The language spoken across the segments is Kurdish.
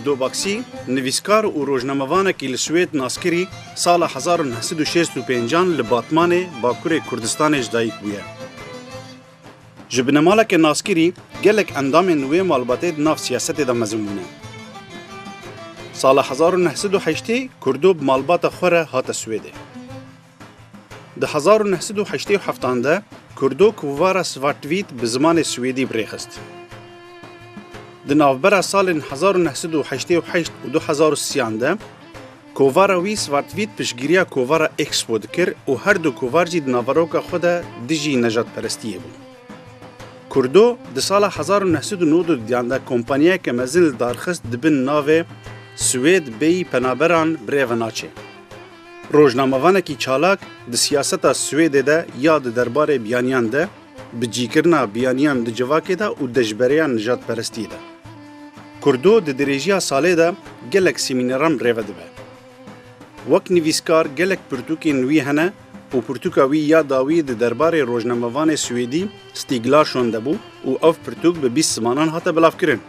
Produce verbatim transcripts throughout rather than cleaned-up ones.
Kurdo Baksî, nivîskar û rojnamevanekî li Swêd naskirî, sala hezar û neh sed û şêst û pêncan li Batmanê, Bakurê Kurdistanê ji dayik bûye. Ji binemaleke naskirî, gelek endamên wê malbatê di nav siyasetê de mezin bûne. Sala hezar û neh sed û heştê Kurdo bi malbata xwe re hate Swêdê. Di hezar û neh sed û heştê û heftan de Kurdo kovara Svartvit bi zimanê swêdî bi rê xist. Di navbera salên hezar û neh sed û heştê û heşt û du hezar û sî de kovara wî Svartvit piştgiriya kovara Expo dikir û her du kovar jî di naveroka xwe de dijî nejadperestiyê bûn. Kurdo di sala hezar û neh sed û nod û duyan de kompaniyeke mezin li dar xist di bin navê Swêd bêyî penaberan bi rê ve naçe. Rojnamevanekî çalak di siyaseta Swêdê de ya di derbarê biyaniyan de, bicîkirina biyaniyan di civakê de û dijberiya nijadperestiyê de. Kurdo di dirêjiya salê de gelek semîneran bi rê ve dibe. Wek nivîskar gelek pirtûkên wî hene û pirtûka wî ya dawî di derbarê rojnamevanê Swêdî Stig Larsson de bû û ev pirtûk bi bîst zimanan hate belavkirin.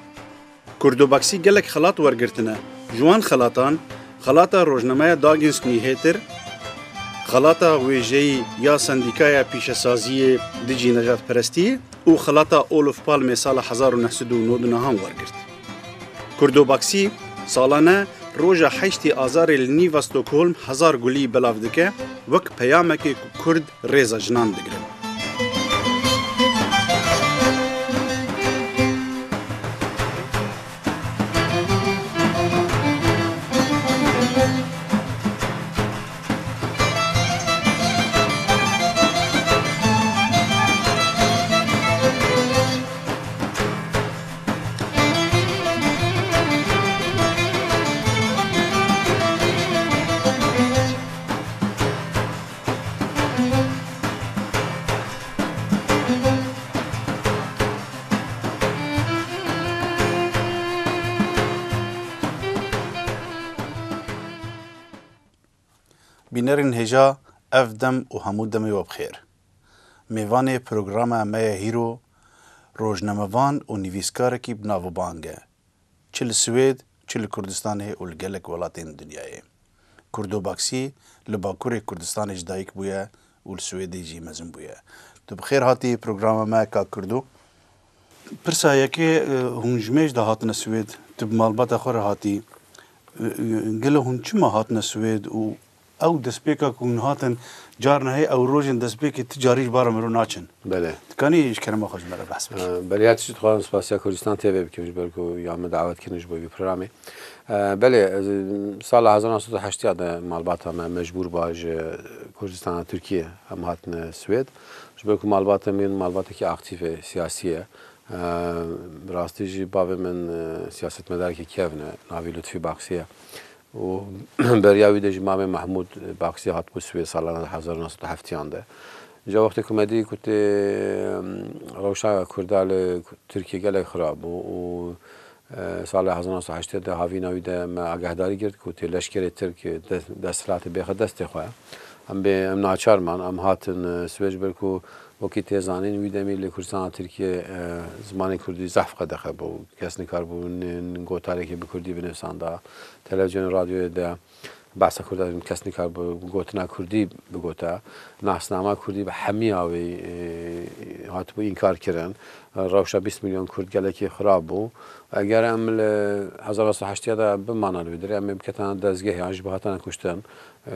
Kurdo Baksî gelek xelat wergirtine. Ji wan xelatan, xelata rojnameya Dagens Nyheter, xelata wêjeyî ya Sendîkaya Pîşesaziyê Dijî Nejadperestiyê û xelata Olof Palmê sala hezar û neh sed û nod û neh wergirt. Kurdo Baksî salane roja heştê Azarê li nîva Stockholm hezar gulî belav dike, wek peyamekê ku Kurd rêza jinan digirin. Bînerên hêja, ev dem û hemû demê we bi xêr. Mêvanê programa me ye hîro, rojnamevan û nivîskarekî bi nav û bang e. Çi li Swêd, çi li Kurdistanê û li gelek welatên dinyayê. Kurdo Baksî li Bakurê Kurdistanê ji dayik bûye û li Swêdê jî mezin bûye. Tu bi xêr hatî programa me, Kak Kurdo. Pirsa yekê, e, hûn ji mêj de hatine Swêd, tu bi malbata xwe re hatî. E, e, gelo hûn çima hatine Swêd û ew destpêka ku hûn hatin, carna hê ew rojên destpêkê ti carî ji bara mirov naçin? Belê. Dikanî ji kerema xwe ji me re behs bikî? E, belê, ya tiştî dixwazim spasiya Kurdistan T V bikim ji ber ku ya me dawet kirin ji bo vî programê. E, belê, ez, sala hezar neh sed û heştê de malbata me mecbûr ba ji Kurdistana Tirkiye em hatine Swêd. Ji ber ku malbata min malbatekî aktîf e, siyasî ye. E, bi rastî jî bavê min, e, siyasetmedarekî kevn e, navê Lutfî Baksî ye. Û beriya wî de jî mamê Mehmûd Baksî hatibû Swêd sala hezar neh sed û heftêyan de. Ji wextê ku me dî ku tê, em, rewşa Kurda li Tirkiye gelek xirab bû û, e, sala hezar neh sed û heştê de havîna wî de me agahdarî girt ku tê leşkerê Tirk des-, desthilatê bêxe destê xwe. Em bê, em naçar man, em hatin, e, Swêd ji ber ku wekî tê zanîn wî demî li Kurdistana Tirkiye, e, zimanê Kurdî zehf qedexe bû. Kes nikaribû n-, n-, gotarekê bi Kurdî binivîsanda. Televîzyonê, radyoyê de behsa Kurda dikin, kes nikaribû gotina Kurdî bigota. Nasnama Kurdî bi hemî awê, e, hatibû înkar kirin. Rewşa bîst milyon Kurd gelekî xirab bû. Eger em li hezar neh sed û heştê de bimana li vê derê, em ê biketina dezgehê, yan jî bihatana kuştin. E,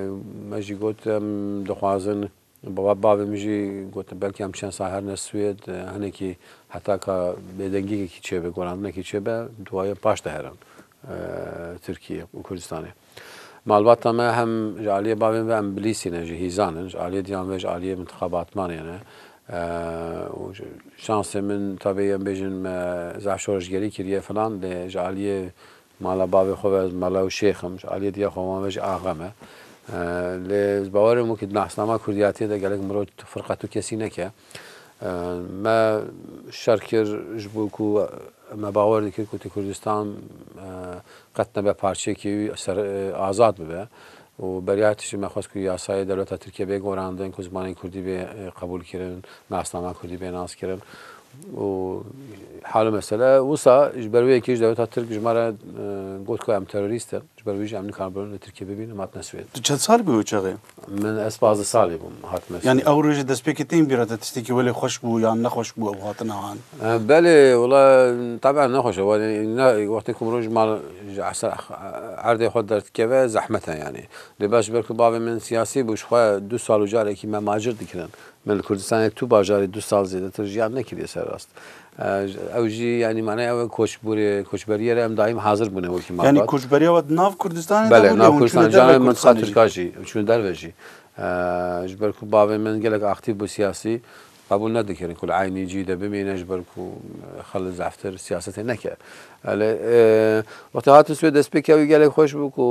me jî got, em dixwazin Bava, bavê min jî got, belkî em çend sal herine Swêd, e, hinekî heta ka bêdengiyekî çêbe, gorandinekî çêbe, duwaye paş de herin, e, Tirkiye û Kurdistanê. Malbata me hem ji aliyê bavê min ve em Bilîsî ne, ji Hîzan in, ji aliyê diyan ve ji aliyê mintiqa Batmanê ne. E, û şansê min, tabi em bêjin me zaf şoreşgerî kiriye filan, lê ji aliyê mala bavê xwe ve, mala û şêx im, ji aliyê diya xwe wan ve jî axa me. E, lê ez bawer im wekî di nasnama kurdiyatiyê de gelek mirov firqetûkesî neke. E, me şer kir ji bo ku me bawer dikir ku tê Kurdistan, e, qet nebe parçeyekî wî ser, e, azad bibe. Û beriya tiştî me xwest ku yasayê dewleta Tirkiye bê gorandin, ku zimanê kurdî bê, e, qebûl kirin, nasnama kurdî bê nas kirin. û hal û mesele wisa ji ber wê yekê ji dewleta Tirk ji me re, e, got ku em terorîst in. Ji ber wî jî em nikarin birin li Tirkiyê bibînin, em hatine Swêd. Tu çend sal bû wê çaxê? Min ez pazdeh salî bûm, hatime Swêd. Yanî ew rojê destpêkê tên bîra te tiştekî welê xweş bû yan nexweş bû ew hatina han? E, belê, wela, teben nexweş e. Welê ne, wextê ku mirov ji mal, ji eser, erdê xwe derdikeve, zehmet e yanî. Lê bes ji ber ku bavê min siyasî bû, ji xwe du sal û carekî me macir dikirin. Min li Kurdistanê tu bajarê du sal zêdetir jiyan nekiriye ser rast. E, ew jî, yanî, manaya ew e koçberî-, koçberiyê re em daîm hazir bûne wekî malbat. Yanî koçberiya we di nav Kurdistanê de bû, lê hûn çûne derve Kurdistanê jî? Bele, nav Kurdistanê, canê min qet Tirka jî, çûne derve jî. E, ji ber ku bavê min gelek aktîf bû siyasî, qebûl nedikirin ku li eynî cî de bimîne, ji ber ku, e, xwe li zehftir siyasetê neke. Lê, e, wextê hatin Swêd destpêkê wî gelek xweş bû ku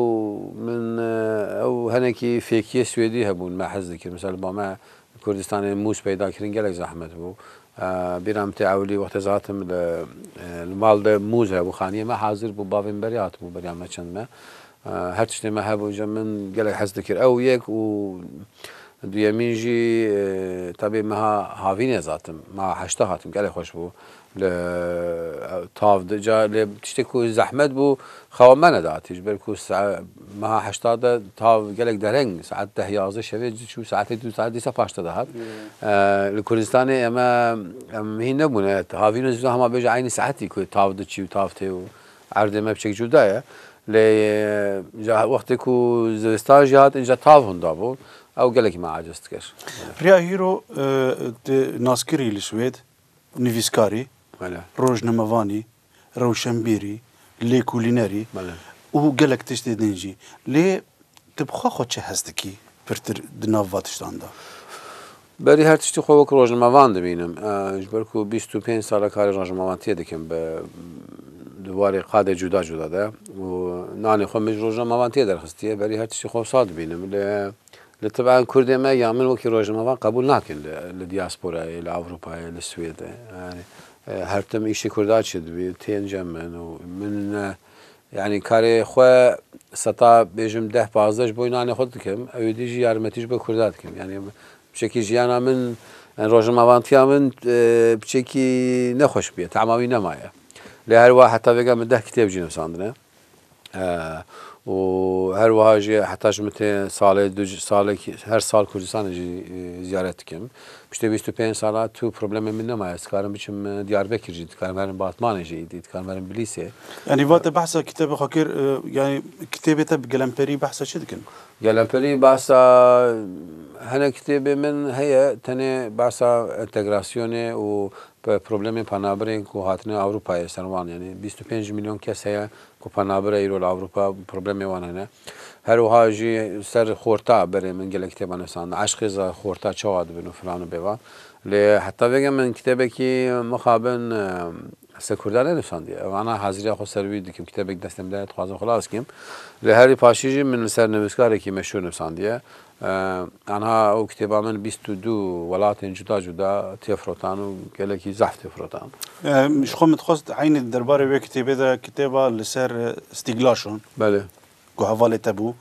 min, e, ew henekî fêkiyê Swêdî hebûn, me hez dikir. Mesela, ba me Kurdistanê mûz peyda kirin gelek zehmet bû. E, bîra min tê ewilî wextê ez hatim li, e, li mal de mûz hebû, xaniyê me hazir bû, bavê min berê hatibû, beriya me çend me. E, her tiştê me hebû, ji min gelek hez dikir. Ew yek û duyemîn jî, e, tabî meha havînê ez hatim, meha heşta hatim, gelek xweş bû. Li, e, tav di ca, lê tiştê ku zehmet bû, xewa me nedatî, ji ber ku sa-, meha heşta de tav gelek dereng, saet deh yazdeh şevê diçû, saetê du, saet dîsa paşte dihat. Hmm. E, li Kurdistanê em, em hîn nebûne, havîn û zî hema bêje eynî saetî ku tav diçî û tav tê û erdê me piçek cuda ye. Lê, e, ca wextê ku zivistan jî hat, inca tav hunda bû, ew gelekî me aciz dikir. Riya Hîro, e, tu naskirî li Swêd, nivîskarî, Bele. Rojnamevanî, rewşenbîrî, lêkolînerî Bele. Û gelek tiştê din jî. Lê tu bi xwe xwe çi hez dikî pirtir di nav va tiştan de? Berî her tiştî xwe wek rojnamevan dibînim. E, ji ber ku bîst û pênc sala karê rojnamevantiyê dikim bi, di warê qadê cuda cuda de û nanê xwe min ji rojnamevantiyê derxistiye. Berî her tiştî xwe wisa dibînim. Lê Li tiban Kurdê me ya min wekî rojnamevan qebûl nakin li, li diasporayê, li Ewropayê, li Swêdê. Yanî, e, her tim îşê Kurda çi dibî, tên cem min û min ne, yanî karê xwe seta bêjim deh pazdeh ji bo nanê xwe dikim, ew ê dî jî yarmetî ji bo Kurda dikim. Yanî piçekî jiyana min, yanî rojnamevantiya min, e, piçekî nexweş bûye, tama wî nemaye. Lê her wiha heta vêga min deh kitêb jî nivîsandine. E, û her wiha jî heta ji min tê salê du, salekî, her sal Kurdistanê jî, e, ziyaret dikim. Piştî bîst û pênc sala tu problemê min nemaye. Ez dikarim biçim, e, Diyarbekir jî, dikarim herim Batmanê jî, dî dikarim herim Bilîsê. Yanî va te behsa kitêbê xwe kir, e, yanî kitêbê te bi gelemperî behsa çi dikin? Gelemperî behsa, hene kitêbê min heye, tenê behsa entegrasyonê û pe-, problemên penabirên ku hatine Ewropayê ser wan, yanî bîst û pênc milyon kes heye ku penabir e îro li Ewropa, problemê wan hene. Her wiha jî ser xorta berê min gelek kitêban nivîsandin. Eşqê ze xorta çawa dibin û filan û bêvan. Lê heta vêga min kitêbekî mixabin, e, ser Kurdan nenivîsandiye. Ev ana haziriya xwe ser wî dikim. Kitêbek destê min de ye, dixwazim xilas kim. Lê herî paşî jî min li ser nivîskarekî meşhûr nivîsandiye. E, anha ew kitêba min bîst û du welatên cuda cuda tê firotan û gelekî zehf tê firotan. E, ji xwe min dixwest eynî di derbarê wê kitêbê de kitêba li ser, e, Stiglaşon. Belê. Ku hevalê te bû,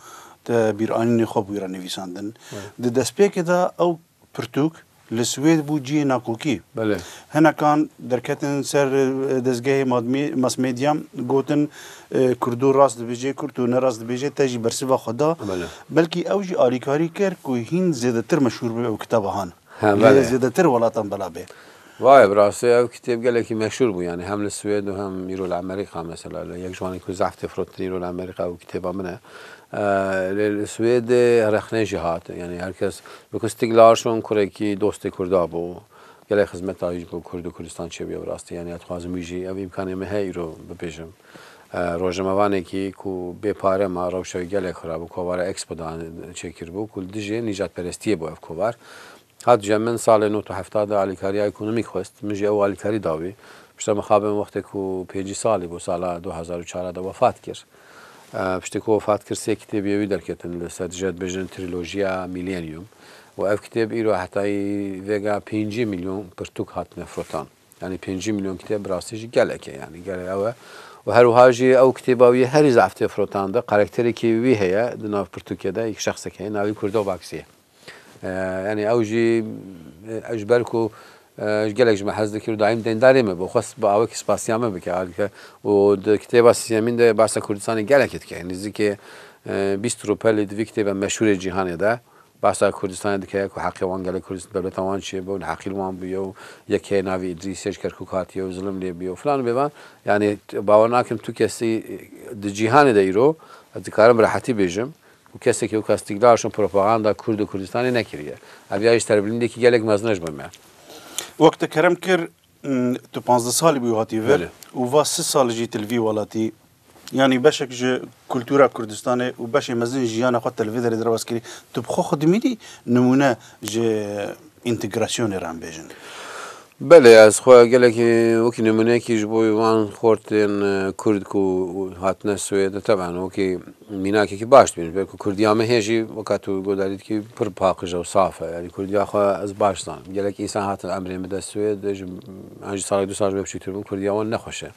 te bîranînê xwe bû wî re nivîsandin. Belê. Di destpêkê de ew pirtûk li Swêd bû cihê nakokî. Belê. Hinekan derketin ser, e, dezgehê madmê-, mass media, gotin, e, Kurdo rast dibêje, Kurdo ne rast dibêje, te jî bersiva xwe da. Belê. Belkî ew jî alîkarî kir ku hîn zêdetir meşhûr bibe ew kitaba han. Ha, Lê belê. Zêdetir welatan bela bê. Vaye, bi rastî ev kitêb gelekî meşhûr bû, yanî hem li Swêd û hem îro li Amerîka mesela. Li yek ji wanên ku zehf tê firotin îro li Amerîka ew kitêba min e. E, lê li Swêdê rexne jî hat. Yanî her kes, bi ku Stig Larsson kurekî dostê Kurda bû. Gelek xizmeta wî ji bo Kurd û Kurdistan çêbûye bi rastî. Yanî ez dixwazim wî jî ev îmkanê min heye îro bibêjim. E, rojnamevanekî ku bê pare ma, rewşa wî gelek xirab bû, kovara Expo da çêkiribû, ku li dijî nîjadperestiyê bû ev kovar. Hat cem min salê nod û hefta de alîkariya ekonomîk xwest. Min jî ew alîkarî da wî. Pişta mixabin wextê ku pêncî salî bû, sala du hezar û çar de wefat kir. E, piştî ku wefat kir, sê kitêbî wî derketin li ser, dijî dibêjin trilojiya Millennium. Û ev kitêb îro hetayî vêga pêncî milyon pirtûk hatine firotan. Yanî pêncî milyon kitêb bi rastî jî gelek e, yanî gelek ew e. Û her wiha jî ew kitêba wî herî zehf tê firotan de, karakterekî wî heye di nav pirtûkê de, yek şexsek heye, navî Kurdo Baksî ye. E, yanî ew jî, e, ji ber ku E, gelek ji me hez dikir û daîm deyndarê me bû. Xwest bi awekî spasiya me bike, alîke. Û di kitêba sêyemîn de behsa Kurdistanê gelekî dike. Nêzîkî, e, bîst rûpelî di vî kitêba meşhûrê cîhanê de behsa Kurdistanê dike ku heqê wan gelek Kurdistan, dewleta wan çêbû û neheqî li wan bûye û yekê navê Îdrîsê ji Kerkûk hatiye û zilim lê bûye û filan û bêvan. Yanî bawer nakim tu kesî di cîhanê de îro, ez dikarim bi rehetî bêjim, û kesekî weka Stîklal şûn propaganda Kurd û Kurdistanê nekiriye. Ev ya ji serbilindekî gelek mezin e ji bo me. Wek te kerem kir, m, tu panzdeh salî bû hatî vir Belê. û va sih sal jî tu li vî welatî. Yanî beşek ji kultura Kurdistanê û beşê mezin jiyana xwe te li vê derê derbas kirî. Tu bi xwe xwe dimînî nimûne ji întegrasyonê re em bêjin? Belê, ez xwe gelekî wekî nimûneyekî ji bo wan xortên, e, Kurd ku hatine Swêd, teben wekî mînakekî baş dibînim. Belku Kurdiya me hê jî, weka tu guhdarî dikî, pir paqij e û saf e. Yanî Kurdiya xwe ez baş zanim. Gelek însan hatin emrê min de Swêd, ji, an jî salek du sal ji me biçûktir bûn, Kurdiya wan nexweş e.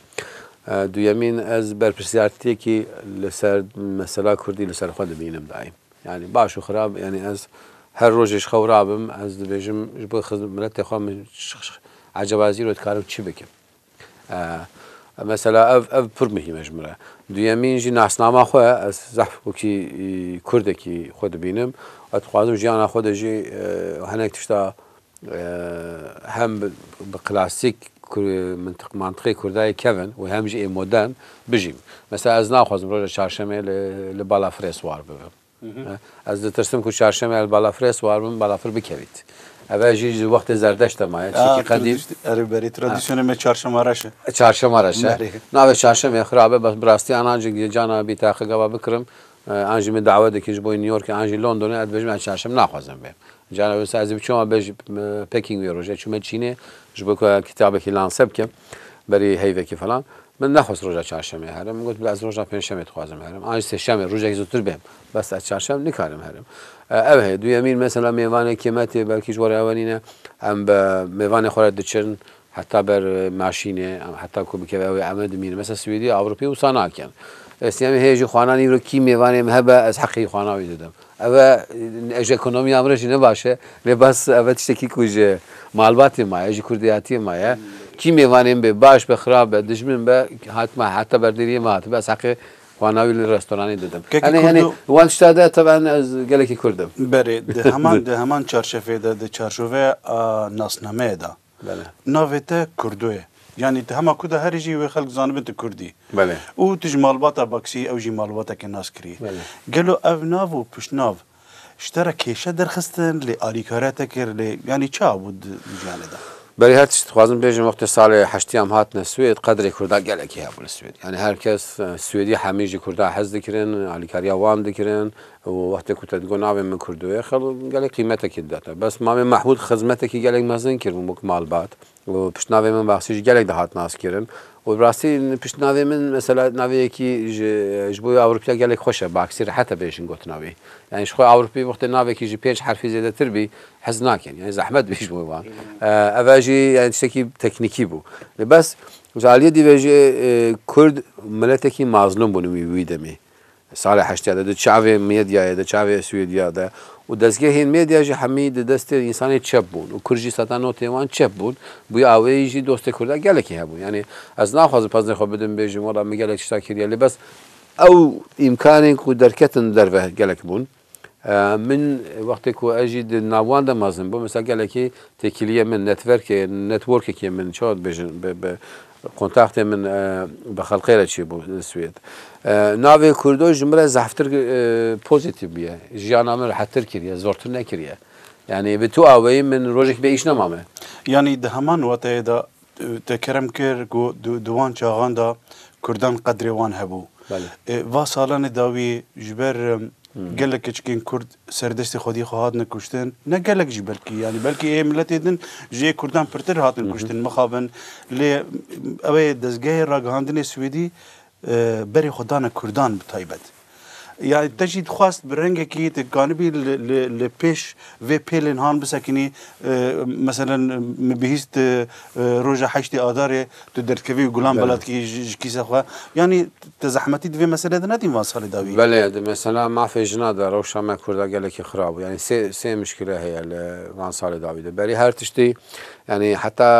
E, duyemîn, ez berpirsiyartiyekî li ser mesela Kurdî li ser xwe dibînim daîm. Yanî baş û xirab, yanî ez her rojê ji xew rabim, ez dibêjim, ji bo xiz-, miletê xwe min ş-, ş-, eceba ez îro dikarim çi bikim? E, mesela ev, ev pir muhîm e ji min re. Duyemîn jî nasnama xwe, ez zehf wekî, e, Kurdekî xwe dibînim. Ez dixwazim jiyana xwe de jî, e, hinek tişta, e, hem bi, bi klasîk Kur-, mintiq-, mantiqê Kurdayê kevin û hem jî ê modern bijîm. Mesela ez naxwazim roja çarşemê li, li balafirê siwar bibim. Ez ditirsim ku çarşemê li balafirê siwar bim, balafir bikevît. Ev jî ji wextê Zerdeşt de maye. Çimkî qedîm. Erê berî, tradisyonê me çarşema reş e. Çarşema reş e. Navê çarşemê xirab e, bes bi rastî an ancî cana bî teqî gava bikirim. E, an jî min dawe dikin ji bo New Yorkê, an jî Londonê, ez dibêjim ez çarşem naxwazim bêm. Cana wisa ez biçûma bej, e, Peking wê rojê, çûme Çînê, ji bo ku kitabekî lanse bikim, berî heyvekî falan. Min nexwest roja çarşemê herim. Min got, "Bila ez roja pêncşemê dixwazim herim. An jî sêşemê, rojekî zûtir bêm. Bes ez çarşem nikarim herim." E, ev heye. Duyemîn, mesela mêvanê kêmetê, belkî ji we re ewe nîne. Em bi mêvanê xwe re diçin, heta ber, e, maşînê, em heta ku bikeve ew ê, em ê dimînin. Mesela Swêdî, Ewropî wisa nakin. Ez siyemî heye jî xwanan îro kî mêvanê min hebe, ez heqê xwana wî didim. Ev e, ji ekonomiya min re jî ne baş e. Lê bes ev e tiştekî ku ji malbatê maye, ji kurdiyatiyê maye. Kî mêvanê min bê, baş be, xirab be, dijmin be, hatma, heta berdêriyê me hatibe, ez heqê xwana wî li restoranê didim. Kekî Yanî, Kurdo- yanî, wan tişta de teben ez gelekî Kurd im. Berê, di heman, di heman çarşefê de, di çarşoveya, a, nasnameyê de. Belê. Navê te Kurdo ye. Yanî, di hema ku de herî jî wê xelk zanibin tu Kurdî. Belê. Û tu ji malbata Baksî, ew jî malbateke nas kirî. Belê. Gelo ev nav û piştnav ji te re kêşe derxistin, lê alîkariya te kir, lê, yanî, çawa bû di, di jiyanê de? Berî her tişt dixwazim bêjim, wextê salê heştî em hatine Swêd, qedrê Kurda gelekî hebû li Swêd. Yanî her kes, e, Swêdî hemî ji Kurda hez dikirin, alîkariya wan dikirin û wextê ku te digot navê min Kurdo ye, xel gelek qîmetekî dide te. Bes Mamê Mehmûd xizmetekî gelek mezin kiribû wek malbat. Û piştnavê min Baksî jî gelek dihat naskirin. Û bi rastî piştnavê min, mesela, navê yekî ji, ji bo Ewropiya gelek xweş e, Baksî rehet e bêjin gotina wî. Yani ji xwe Ewropî wextê navekî ji pênc herfî zêdetir bî, hez nakin. Yani zehmet bî ji bo wan. E, ev jî, yani, tiştekî teknîkî bû. Lê bes, ji aliyê dî ve jî, e, Kurd miletekî mazlûm bûn wî, wî demî. Salê heştya de, di çavê medyayê de, çavê Swêdiya de û dezgehên medya jî hemî di destê însanê çep bûn û Kurd jî seta notê wan çep bûn. Bûye aweyî jî dostê Kurda gelekî hebûn. Yani ez naxwazim pezdê xwe bidim bêjim, wela min gelek tişta kiriye. Lê bes ew îmkanên ku derketin derve gelek bûn. E, min wextê ku ez jî di nav wan de mezin bûm, mesela gelekî têkiliyê min, netwerkê, networkekê min, çawa dibêjin, bi, bi kontaktê min, e, bi xelkê re çêbû li Swêd. E, navê Kurdo ji min re zehftir, e, pozîtîf bûye. Jiyana min rehettir kiriye, zortir nekiriye. Yani bi tu aweyî min rojek bê îş nemame. Yanî di heman wateyê de, e, te kerem kir ku di, di wan çaxan de Kurdan qedrê wan hebû. Belê. E, va salanê dawî ji ber, e, Hmm. Gelek keçikên Kurd ser destê xwediyê xwe hatine kuştin. Ne gelek jî belkî, yani belkî ê miletê din ji ê Kurdan pirtir hatin Hı hı. kuştin, mixabin. Lê ew ê dezgehê ragihandinê Swêdî, e, berê xwe dane Kurdan bi taybet. Ya te jî dixwast bi rengekî te kanibî li, li, li pêş vê pêlên han bisekinî, e, meselen, min bihîst, e, e, roja heştê Adarê tu derdikevî û gulan Belê. Bela dikî ji, ji kîsa xwe. Yanî te zehmetî di vê meselê de nedîn van salê dawî? Belê, di mesela mafê jina de rewşa me Kurda gelekî xirab bû. Yanî sê, sê mişkile heye li van salê dawî de. Berî her tiştî, yanî heta,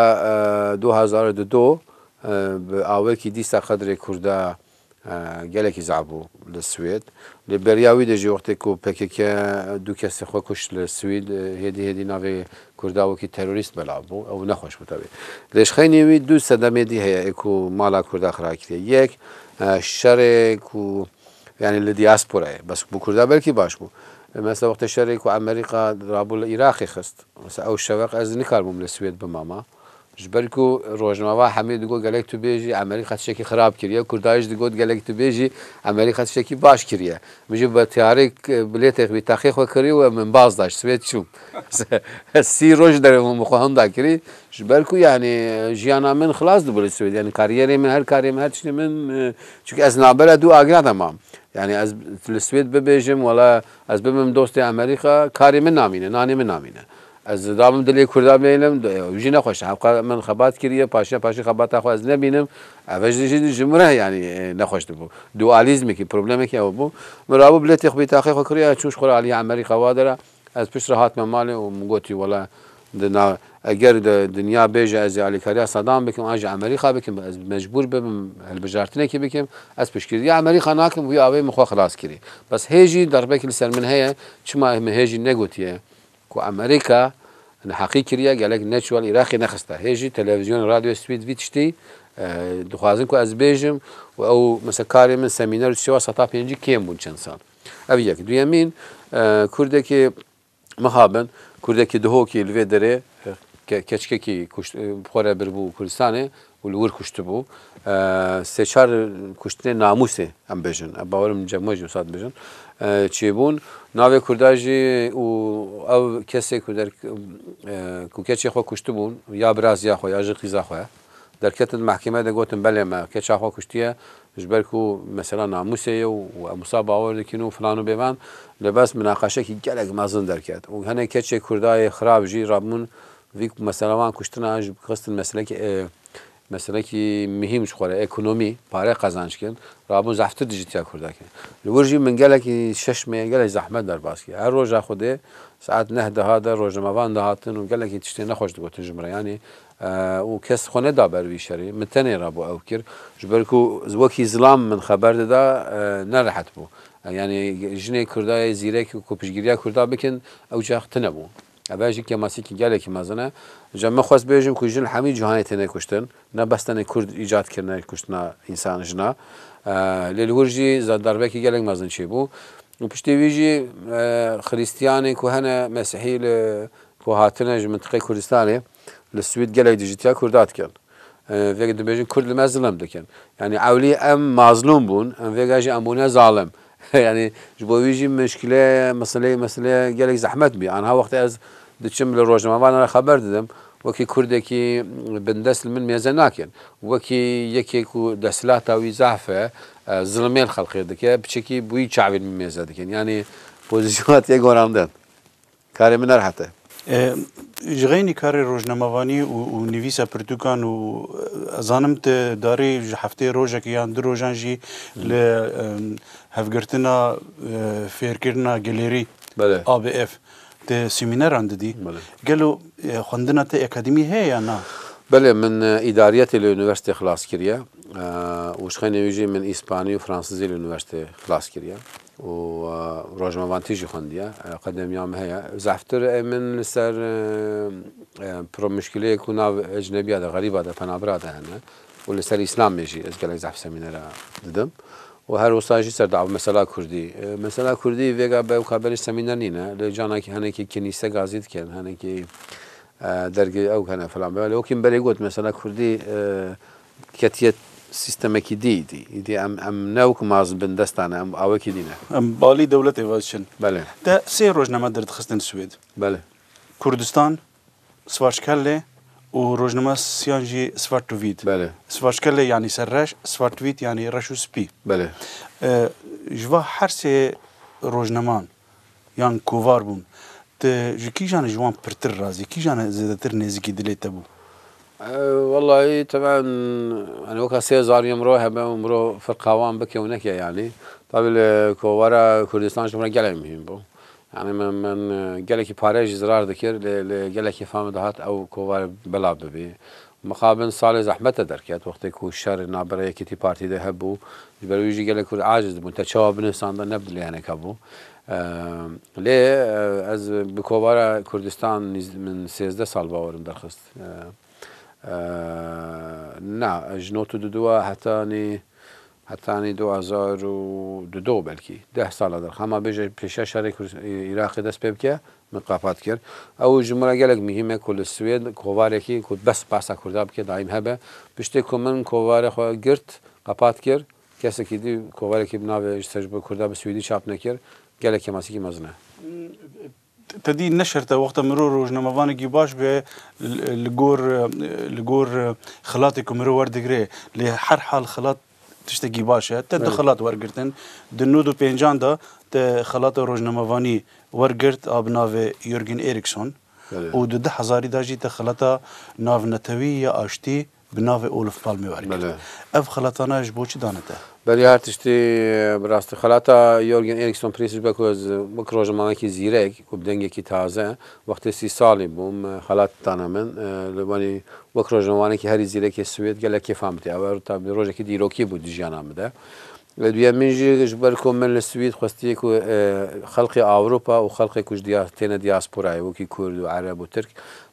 e, du hazar û du, e, bi awekî dîsa qedrê Kurda e, gelekî zaf bû li Swêd. Lê beriya wî de jî wextê ku P K K du kesê xwe kuşt li Swêd, e, hêdî hêdî navê Kurda wekî terorîst belav bû. Ew nexweş bû tevî. Lê ji xeynî wî du sedemê dî heye ê ku mala Kurda xira kiriye. Yek, e, şerê ku, yanî li diasporayê, bes bo Kurda belkî baş bû. E, mesela wextê şerê ku Amerîka rabû li Iraqê xist. Mesela ew şeveq ez nikaribûm li Swêd bimama. Ji ber ku rojnameva hemî digot gelek tu bêjî Amerîka tiştekî xirab kiriye, Kurda jî digot gelek tu bêjî Amerîka tiştekî baş kiriye. Min jî bi tiyarê k-, bilêtê wî taxê xwe kirî û min baz da ji Swêd çûm. Sî roj derê min bi xwe hinda kirî. Ji ber ku yanî jiyana min xilas dibû li Swêd. Yanî kariyerê min, her karê min, her tiştê min, e, çunku ez nabera du agra de mam. Yanî ez li Swêd bibêjim, wela ez bibim dostê Amerîka, karê min namîne, nanê min namîne. Ez dabim dilê Kurda bêlim, de-, ew jî nexweş e. Hevqa min xebat kiriye, paşiya paşî xebata xwe ez nebînim. Ev jî, jî ji min re, yanî, e, nexweş dibû. Dualîzmekî, problemekî ew bû. Min rabû bilêtê xwe, bîtaxê xwe kiriye, çû ji xwe re alî Amerîka wa dera. Ez pişt re hatime malê û min gotî, wela di na-, eger di dinya bêje ez ê alîkariya Sedam bikim, an jî Amerîka bikim, ez mecbûr bibim hilbijartinekê bikim, ez piştgiriya Amerîka nakim, wî avê min xwe xilas kirî. Bes hê jî derbekî li ser min heye, çima min hê jî negotiye? Ku Amerîka neheqî kiriye, gelek neçû li Iraqê nexiste. Hê jî televîzyon, radyo Swêd vî tiştî, e, dixwazin ku ez bêjim û ew, mesela, karê min semîner û tiştê wa seta pêncî kêm bûn çend sal. Ev yek. Duyemîn, e, Kurdekî mixabin, Kurdekî Dihokî li vê derê, e, ke-, keçikekî kuşt-, e, xwe re biribû Kurdistanê û li wir kuştibû. E, sê çar kuştinê namûsê, em bêjin. Em bawerim cem we jî wisa dibêjin. E, çêbûn. Navê Kurda jî û ev kesê ku der, e, ku keçê xwe kuştibûn, ya birazya xwe, ya jin qîza xwe, derketin mehkeme de gotin, belê me keça xwe kuştiye, ji ber ku mesela namûsê ye û em wisa bawer dikin û filan û bêvan. Lê bes minaqeşekî gelek mezin derket. Û hinek keçê Kurdayê xirab jî rabûn vî mesela wan kuştina jî xistin meselekî, e, meselekî mihîm ji xwe re, ekonomî, pare qezanc kin, rabûn zehftir dijîtiya Kurda kin. Li wir jî min gelekî şeş meh gelek zehmet derbas kir. Her roja Xwedê saet neh diha de rojnamevan dihatin û gelekî tiştê nexweş digotin ji min re. Yanî, e, û kes xwe neda ber vî şerî. Min tenê rabû ew kir. Ji ber ku wekî zilam min xeber dida, e, nerehet bû. E, yanî jinê Kurdayê zîrek ku piştgiriya Kurda bikin, ew çax tune bû. Ev jî kêmasîkî gelekî mezin e. Ji min xwest bêjim ku jin hemî cîhanê têne kuştin. Ne bes tenê Kurd îcad kirine kuştina însan jina. E, lê li wir jî za-, darbekî gelek mezin çêbû. Û piştî vî jî, e, Xiristiyanê ku hene, Mesîhî li, ku hatine ji mintiqê Kurdistanê, li Swîd gelek dijîtiya Kurda dikin. E, vê dibêjin Kurd li me zilm dikin. Yanî ewlî em mazlûm bûn, em vêga jî em bûne zalim. Yanî ji bo wî jî mişkile, meseleyê, meseleye gelek zehmet bî. Anha wextê ez diçim li rojnamevanan re xeber didim, wekî Kurdekî bindest li min mêze nakin. Wekî yekê ku desthilata wî zehf e, e, zilmê li xelkê dike, piçekî bi wî çavên min mêze dikin. Yanî pozîsyona tê gorandin. Karê min nerehet e. E, ji xeynî karê rojnamevanî û, û nivîsa pirtûkan û, e, ez zanim tu darê ji heftê rojekê yan du rojan jî li, e, hevgirtina, e, fêrkirina gelêrî Belê. A B F, tu semîneran didî. Belê. Gelo, e, xwendina te akademî heye ya na? Belê, min, e, îdariyetê li unîversîtê xilas kiriye. E, û ji xeynê wî jî min îspanî û fransizî li unîversîtê xilas kiriye. û, e, rojnamevantî jî xwendiye. E, akademiya min heye. Zehftir, e, min li ser, e, e, pro-, muşkileyê ku nav ecnebiya de, xerîba de, penabira de hene û li ser Îslamê jî ez gelek zehf semînera didim. Û her wisa jî ser dav-, mesela Kurdî. E, mesela Kurdî vêga be û kaberê semîner nîne. Lê canekî henekî kinîse gazî dikin, henekî e, dergê ew hene filan. Belê, wekî min berê got, mesela Kurdî, e, ketiye sîstemekî dî, dî. Îdî em, em ne wek maz bindestan e, em awekî dî ne. Em balî dewletê ve diçin. Belê. Te sê rojname derdixistin Swêd. Belê. Kurdistan, Svartskalla û rojnamesiyan jî Svartvitt. Belê. Svartkelle yanî ser reş, Svartvitt yanî reş û spî. Belê. E, ji va her sê rojnaman yan kovar bûn, tu ji kîjan ji wan pirtir razî, kîjan zêdetir nêzîkî dilê te bû? Wellahî teben, hani weka sê zariyê miro hebe û miro firqa wan bike û neke yanî. Tabi li kovara Kurdistan ji min re gelek muhîm bû. Yani min, min gelekî pare jî zirar dikir, lê, lê gelekî fam dihat ew kovar bela bibî. Mixabin salê zehmet de derket, wextê ku şer nabere yekîtî partî de hebû, ji ber wî jî gelek Kurd aciz dibûn. Te çawa binivîsanda ne bi lê hineka bû. Ehm, lê, eh, ez bi kovara Kurdistan nîz-, min sêzdeh sal bawerim derxist. Eh, eh, na, ji nod û du heta nî, heta nî du hezar û du belkî. Deh sala derx. Hema bêje pêşiya şerê Kurd-, Iraqê dest pê bike, min qapat kir. Ew ji min re gelek muhîm e ku li Swêd kovarekî ku bes behsa Kurda bike daîm hebe. Piştê ku min kovarê xwe girt, qapat kir, kesekî dî kovarekî bi navê ji ser ji bo Kurda bi Swêdî çap nekir, gelek kêmasîkî mezin e. Te dî ne şert e wexta miro rojnamevanekî baş be li, li gor, li gor xelatê ku miro werdigire, lê her hal xelat tiştekî baş e. Te du Evet. xelat wergirtin. Di nod û pêncan de te xelata rojnamevanî wergirt a bi navê Jürgen Eriksson Evet. û di du hezarî de jî te xelata navnetewî ya aştî bi navê Olof Palme wergirt. Belê. Ev xelatana ji bo çi dane te? Berî her tiştî, bi rastî xelata Jürgen Eriksson Priest ji ber ku ez wek rojnamevanekî zîrek û bi dengekî taze, wextê sî salî bûm, xelat dane min, li wanî wek rojnamevanekî herî zîrekê Swêd gelek kêfa min tê. Ew tabî rojekî dîrokî bû di jiyana min de. Li duyemîn jî ji ber ku min li Swêd xwestiye ku, e, xelkê Ewropa û xelkê ku ji diya-, têne diasporayê wekî Kurd û Ereb û Tirk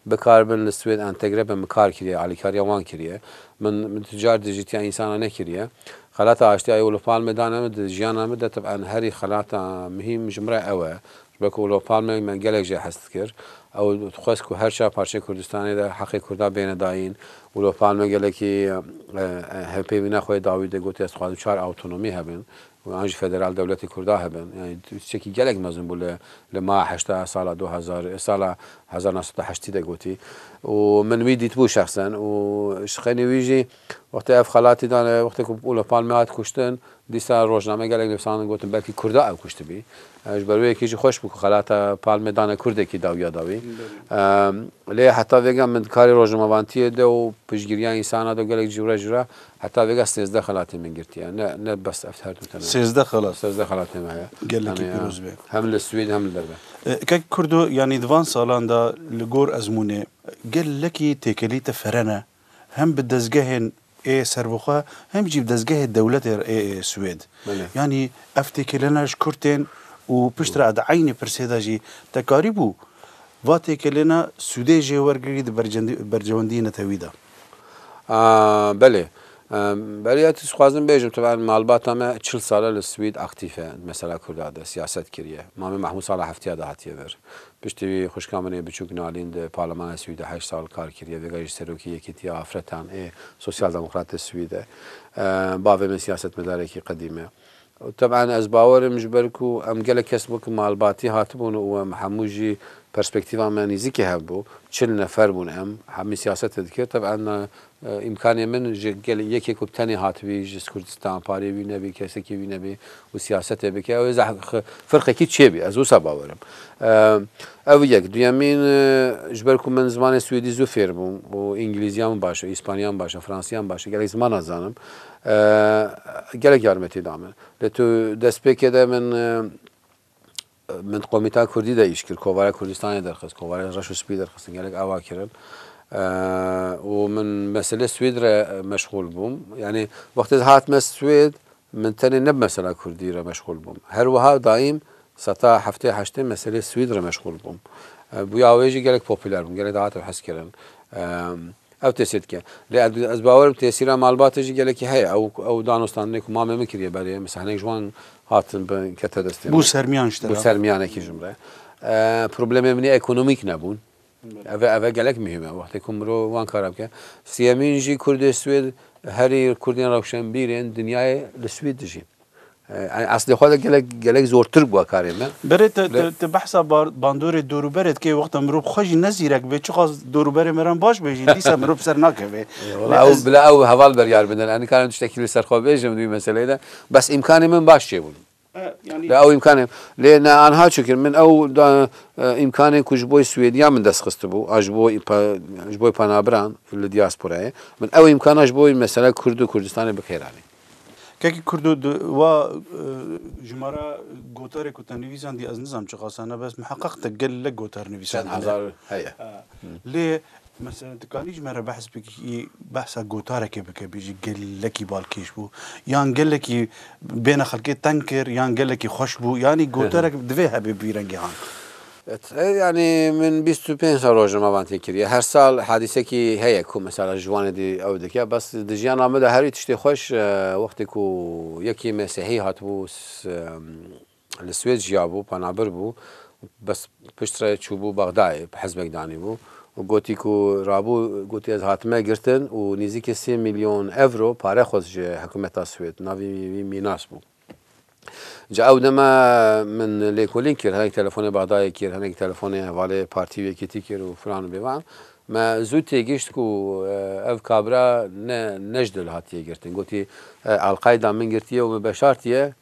bikaribin li Swêd entegre bin, min kar kiriye, alîkariya wan kiriye. Min, min tu car dijîtiya însana nekiriye. Xelata aştiya Olof Palme dane min di jiyana min de, teben herî xelata muhîm ji min re ew e. Ji ber ku Olof Palme me gelek jê hez dikir. Ew dixwest ku her çar parçeyê Kurdistanê de heqê Kurda bêne dayîn. Olof Palme gelekî, e, e, hevpeyvîna xwe dawî de gotî, ez dixwazim çar awtonomî hebin. Û an jî federal dewletê Kurda hebin. Yani tiştekî gelek mezin bû li, li ma heşta sala du hezar, sala hezar neh sed û heştî de gotî. Û min wî dîtbû şexsen. Û ji xeynî wî jî wextê ev xelatî dane, wextê ku Olof Palme hat kuştin, dîsa rojname gelek nivîsandin gotin belkî Kurda ew kuştibî. E, ji ber wê yekê jî xweş bû ku xelata Palme dane Kurdekî dawiya dawî. E, lê heta vêga min karê rojnamevantiyê de û piştgiriya însana de gelek cûre cûre heta vêga sêzdeh xelatê min girtiye. Ne, ne bes ev her du tene. Sêzdeh xelat. Sêzdeh xelatê me heye. Gelekî Yani, pîroz be. Hem li Swêd hem li derve. E, kek Kurdo, yanî di van salan de li gor ezmûnê gelekî têkelî te ferene, hem bi dezgehên ê serbixwe, hem jî bi dezgehê dewletê ê, ê Swêd. Belê. Yanî ev têkilîna ji Kurd tên û piştre di eynî pirsê de jî te karîbû va têkilîna sûdê jê wergirî di bercendi-, bercewendiyê netewî de. A, belê. Em, belê ya tu dixwazim bêjim, teben malbata me çil sal e li Swêd aktîf e, mesela Kurda de siyaset kiriye. Mamê Mehmûd sala heftiya de hatiye vir. Piştî wî xwişka min ê biçûk Nalîn di Parlemana Swîdê heşt sal kar kiriye. Vêga jî serokê Yekîtiya Afretan ê Sosyal Demokratê Swîdê. E, bavê min siyasetmedarekî qedîm e. Û teben ez bawerim ji ber ku em gelek kes wek malbatî hatibûn û em hemû jî perspektîfa me nîzîkê hev bû. Çil nefer bûn em. Hemî siyasetê dikir. Teben, e, îmkanê min ji gel-, yekê ku bi tenê hatibî ji Kurdistan, parê wî nebî, kesekî wî nebî û siyasetê bike, ew ê zeh-, xi-, firqekî çêbî. Ez wisa bawerim. E, ev yek. Duyemîn, e, ji ber ku min zimanê Swêdî zû fêr bûm û îngilîziya min baş e, îspaniya min baş e, fransiya min baş e, gelek zimana zanim. E, gelek yarmetî da min. Lê tu destpêkê de min, e, min komîta Kurdî de îş kir, kovara Kurdistanê derxist, kovara Reş û Spî derxistin, gelek ava kirin. E, û min meselê Swêd re meşxûl bûm. Yani wextê ez hatime Swêd, min tenê ne bi mesela Kurdî re meşxûl bûm. Her wiha daîm seta heftê heştê meselê Swêd re meşxûl bûm. E, bûya wê jî gelek popûler bûm, gelek dihate hezkirin. E, Ev tesîr dike. Lê ez, ez bawerim tesîra malbatê jî gelekî heye. Ew, ew danûstandinê ku mamê min kiriye berê, mesela hinek ji wan hatin bin kete destê min. Bû sermiyan ji te Bû re. Sermiyanekî ji min re. E, problemê min ê ekonomîk nebûn. Eve, eve gelek muhîm e. Wextê ku mirov wan kara bike. Siyemîn jî Kurdê Swêd herî Kurdên rewşenbîrên dinyayê li Swêd dijîn. E, yani eslê xwe de gelek, gelek zortir bû karê me. Berê te, Lê- te, te behsa bar-, bandorê dorûberê dikê, wexta mirov xwe jî ne zîrek bê, çiqas dorûberê me re baş bê jî, dîsa mirov ser nakeve. Wala Lê ew ez bila ew heval beryar bidin. Ez nikarim tiştekî li ser xwe bêjim di wî meseleyê de. Bes îmkanê min baş çêbûn. E, yani Lê ew îmkanê. Lê ne anha çûkir min ew da, e, îmkanê ku ji bo Swêdiya min dest xistibû, a ji bo îpa-, ji bo penabiran li diasporayê. Min ew îmkana ji bo mesela Kurd û Kurdistanê bi kêr anî. Kekî Kurdo, di wa, e, jimara gotarê ku te nivîsandî, ez nizam çiqas hene, bes miheqeq te gelek gotar nivîsandine. Çend hezar heye. E, lê, mesela, dikanî ji me re behs bikî, behsa gotarekê bike, bêjî gelekî balkêş bû, yan gelekî bêne xelkê teng kir, yan gelekî xweş bû, yanî gotarek divê hebe bi vî rengî han. Evet, e, yani min bîst û pênc sal rojnamevan tê kiriye. Her sal hadisekî heye ku mesela ji wanê dî ew dike. Bes di jiyana min de herî tiştê xweş, e, wextê ku yekî mesîhî hatibû s-, em, li Swêd jiyabû, penabir bû. Bes piştre çûbû Bexdayê, bi hizbek danîbû. Û gotî ku rabû, gotî ez hatime girtin û nêzîkî sê milyon evro pare xwest ji hikûmeta Swêd. Navê wî mînas bû. Ca ew deme min lêkolîn kir, hinek telefonê Bexdayê kir, hinek telefonê hevalê partî û yekîtî kir û filan û bêvan. Me zû têgişt ku, e, ev kabra ne, ne ji dil hatiye girtin. Gotî, e, Elqayda min girtiye û min beşartiye,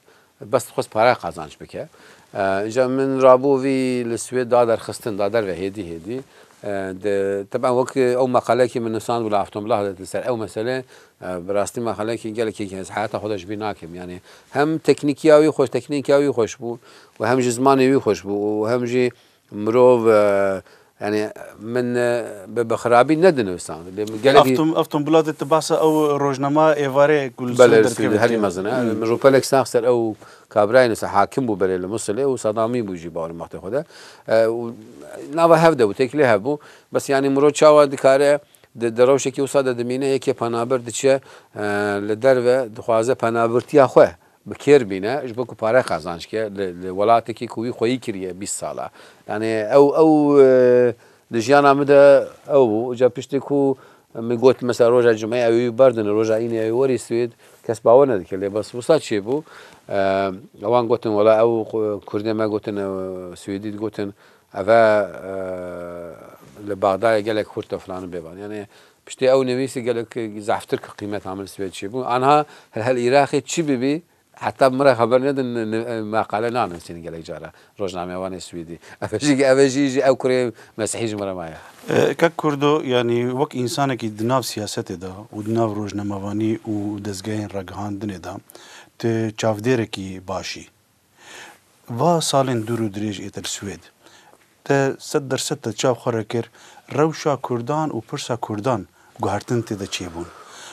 bes dixwest pare qazanç bike. E, îca min rabû vî li Swêd da derxistin, da derve hêdî hêdî. E, de, teben wek ew meqalekî min nusand bû li Aftonbladet li ser ew mesele, e, bi rastî meqalekî gelekî ez heyata xwe de ji bîr nakim. Yani hem teknîkiya wî xweş, teknîkiya wî xweş bû û hem ji zimanê wî xweş bû û hem jî mirov, e, yani min, e, bi, bi xirabî nedinivîsand. Lê min gelekî Afton, Aftonbladet, tu behsa ew rojnama êvarê ku li Belê, Swêd li Swêdê derkeve herî dikiye. Mezin e. Hmm. Min rûpelek sax ser ew kabrayê nivîsa, hakim bû belê li Musilê û Sadamî bû jî bawerim wextê xwe de. E, û nava hev de bû, têkilê hev bû. Bes yani mirov çawa dikare di, di rewşekî wisa de dimîne, yekê penabir diçe, e, li derve dixwaze penabirtiya xwe bi kêr bîne, ji bo ku pare qazanc ke li, li welatekî ku wî xweyî kiriye bîst sala. Yani ew, ew, e, di jiyana min de ew bû. Ca piştî ku min got mesela roja cumeyê ew ê wî berdin, roja înê ew ê werî Swêd, kes bawer nedikir. Lê bes wisa çêbû, e, ewan gotin, wela ew ku-, kurdê me gotin, e, Swêdî digotin, eve, e, li Bexdayê gelek xurt e filan û bêvan. Yani piştî ew nivîsî gelek zehftir ku qîmeta min Swêd çêbû. Anha hel, hel Iraqê çi bibî, heta min re xeber nedin, ni-, ni-, meqale nanivîsînin gelek cara rojnamevanê Swêdî. Ev jî, ev jî, jî ew kurê mesihî ji min re maye. E, kek Kurdo, yani wek însanekî di nav siyasetê de û di nav rojnamevanî û dezgehên ragihandinê de, tu çavdêrekî baş î. Va salên dûr û dirêj ê te li Swêd, te sed dersed te çav xwe re kir, rewşa kurdan û pirsa kurdan guhertin tê de çêbûn.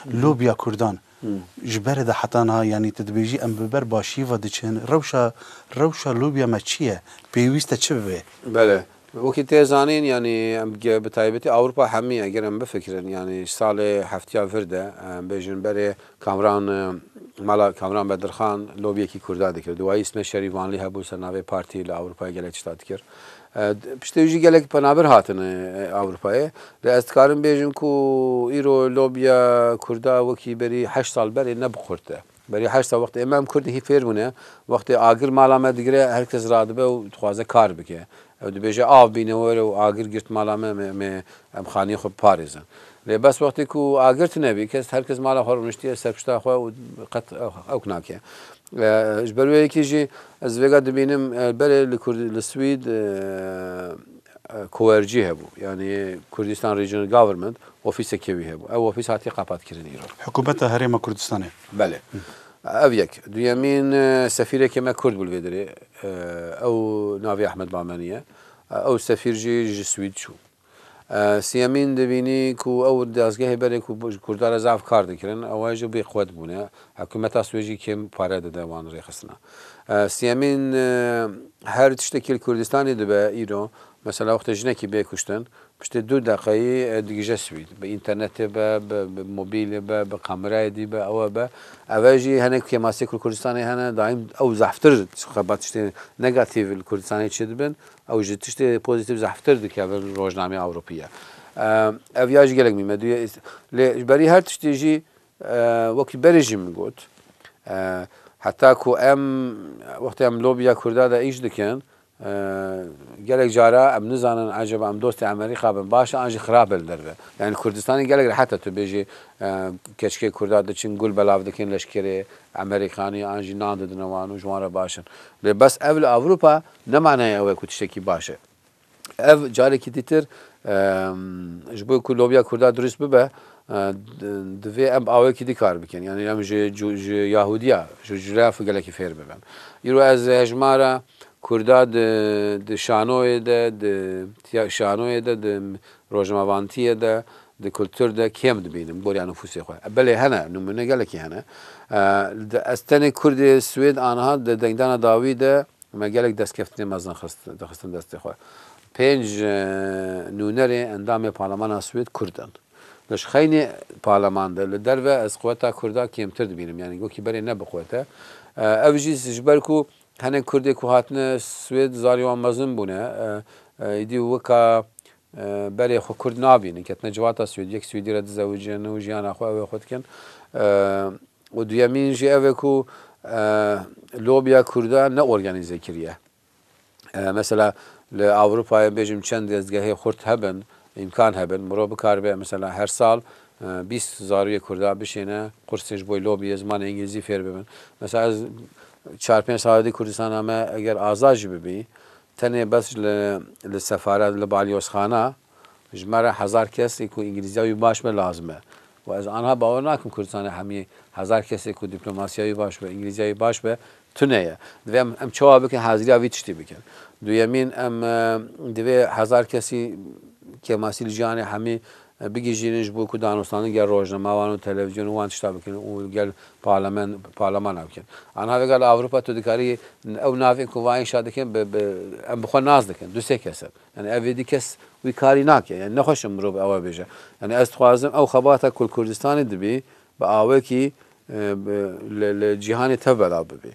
Hmm. Lobiya kurdan Hmm. ji berê de heta niha, yanî tu dibêjî em bi ber başiyê ve diçin. Rewşa, rewşa lobiya me çi ye? Pêwîst e çi bibe? Belê. Wekî tê zanîn, yanî em ge-, bi taybetî Ewropa hemî eger em bifikirin, yanî ji salê heftiya vir de, em bêjin berê Kamran, e, mala Kamran Bedirxan lobiyekî Kurda dikir. Duwayî Îsmet Şerîvanlî hebû ser navê partî li Ewropayê gelek tişta dikir. E, d-, piştê wî jî gelek penabir hatine, e, Ewropayê. Lê ez dikarim bêjim ku îro lobiya Kurda wekî berî heşt sal berê ne bi xurt e. Berî heşt sal wextê me em Kurd hî fêr bûne, wextê agir mala me digire, her kes radibe û dixwaze kar bike. Ew dibêje, av bîne were û agir girt mala me, me, me em xaniyê xwe biparêzin. Lê bes wextê ku agir tune bî, kes, her kes mala xwe rûniştiye ser pişta xwe û qet ew, ewk nake. E, ji ber wê yekê jî ez vêga dibînim, e, berê li Kurd, li Swîd, e, e, kowercî hebû. Yani Kurdistan Regional Government ofîsekê wî hebû. Ew ofîs hatiye qapatkirin îro. Hikûmeta Herêma Kurdistanê. Belê. Ev yek. Duyemîn, e, sefîrekê me Kurd bû li vê derê. E, ew navê Ehmed Bameni ye. E, ew sefîr jî ji Swîd çû. E, siyemîn dibînî ku ew dezgehê berê ku ji Kurdan re zaf kar dikirin, ew jî bêqwet bûne. Hikûmeta Swêd jî kêm pare dide wan rêxistina. E, siyemîn, e, her tiştekî li Kurdistanê dibe îro, mesela wextê jinekî bê kuştin, piştê du deqeyî, e, digije Swîd. Bi înternetê be, bi, bi mobîlê be, bi kamerayê dî be, ew be. Ev jî hinek kêmasiyê ku li Kurdistanê hene, daîm ew zehftir xebat tiştê negatîf li Kurdistanê çêdibin. Ew ji tiştê pozîtîf zehftir dikevin rojnameya Ewropî ye. E, ev ya jî gelek mîme. Duye, lê ji berî her tiştê jî, e, wekî berê jî min got, e, Heta ku em, wextê em lobiya Kurda de îş dikin, e, gelek cara em nizanin ecaba em dostê Amerîka bin baş e an jî xirab e li derve. Yani Kurdistanê gelek rehet e tu bêjî, e, keçikê Kurda diçin gul belav dikin leşkerê Amerîkanî an jî nan didine wan û ji wan re baş in. Lê bes ev li Ewropa ne manaya ew e ku tiştekî baş e. Ev carekî dîtir, em, ji bo ku lobiya Kurda durist bibe, e, d-, divê em bi awekî dî kar bikin. Yani em ji, ji, ji Yahudiya, ji, ji Jûdaya gelekî fêr bibin. Îro ez hejmara Kurda di, di şanoyê de, di tiya-, şanoyê de, di rojnamevantiyê de, di kultur de kêm dibînim, boriya nifûsê xwe. Belê hene, nimûne gelekî hene. E, di, ez tenê Kurdê Swêd aniha di dengdana dawî de me gelek destkeftinê mezin xist, dixistin destê xwe. Pênc, e, nûnerê endamê parlemana Swêd Kurd in. Li ji xeynî parleman de, li derve ez quweta Kurda kêmtir dibînim. Yani wekî berê ne bi quwet e. E, ev jî ji ber ku hinek Kurdê ku hatine Swêd zarê wan mezin bûne. E, e, îdî weka, e, berê xwe Kurd nabînin. Ketine civata Swêd, yek Swêdî re dizewicin û jiyana xwe ew ê xwe dikin. E, û duyemîn jî ev e ku, e, lobiya Kurda ne organîze kiriye. E, mesela li Ewropayê bêjim çend dezgehê xurt hebin, îmkan hebin, mirov bikaribe mesela her sal, e, bîst zarûyê Kurda bişêne, qursê ji bo lobiyê zimanê îngilîzî fêr bibin. Mesela ez çar pênc sala dî Kurdistana me eger azad jî bibî, tenê bes li, li sefaret, li balyozxana, ji me re hezar kesê ku îngilîziya wî baş be lazim e. Û ez anha bawer nakim Kurdistanê hemî hezar kesê ku dîplomasiya wî baş be, îngilîziya wî baş be, tune ye. Divê em, em çawa bikin, haziriya vî tiştî bikin. Duyemîn, em, e, divê hezar kesî kêmasî li jiyanê hemî, e, bigihîjînin ji bo ku danûstandin gel rojnama wan û televîzyon û wan tişta bikin û gel parlamen-, parlemana bikin. Anha vêga li Ewropa tu dikarî ew navên ku va înşa dikin, bi, bi, em bi xwe nas dikin, du sê kes in. Yani ev êdî kes wî karî nake. Yani nexweş e mirov ew bêje. Yani ez dixwazim ew xebata ku li Kurdistanê dibî bi awekî, e, bi, li, li cîhanê tev belav bibî.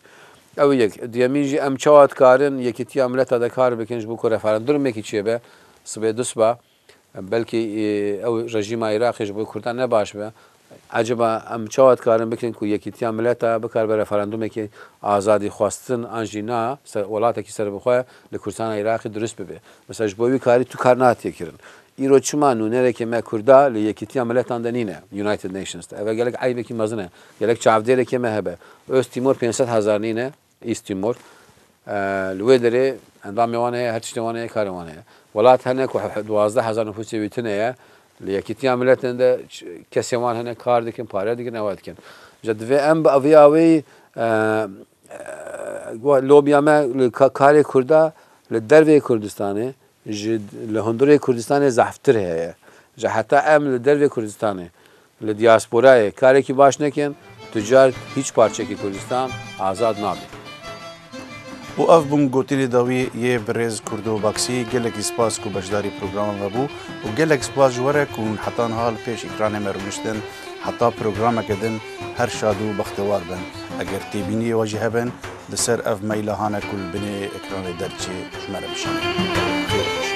Ew yek. Duyemîn jî em çawa dikarin yekîtiya mileta de kar bikin ji bo ku referandumekî çêbe, sibê dusiba, belkî, e, ew rejîma Iraqê ji bo Kurdan ne baş be. Ecaba em çawa dikarin bikin ku yekîtiya mileta bikaribe referandumekî azadî xwestin an jî na ser welatekî serbixwe li Kurdistana Iraqê durist bibe? Mesela ji bo wî karî tu kar natiye kirin. Îro çima nûnereke me Kurda li Yekîtiya Miletan de nîne, United Nations de? Eve gelek eybekî mezin e. Gelek çavdêrekê me hebe. Öz Timor pênc sed hezar nîne, East Timor. E, li wê derê endamê wan heye, her tiştê wan heye, karê wan heye. Welat hene ku he-, duwazdeh hezar nifûsê wî tune ye. Li Yekîtiya Miletan de ç-, kesê wan hene, kar dikin, pare dikin, ewa dikin. Ji divê em bi vî aweyî, e, e, lobiya me li ka-, karê Kurda li dervê Kurdistanê, ji, li hundirê Kurdistanê zehftir heye. Ji heta em li dervê Kurdistanê, li diasporayê karekî baş nekin, tu car hîç parçekî Kurdistan azad nabe. Û ev bûn gotinê dawî yê birêz Kurdo Baksî. Gelekî spas ku beşdarî programa me bû û gelek spas ji we re ku hûn heta niha li pêş ekranê me rûniştin. Heta programeke din her şad û bextewar bin. Eger têbîniyê we jî hebin, di ser ev meyla hane ku li binê ekranê derdiçe ji me re bişînin. Xêr.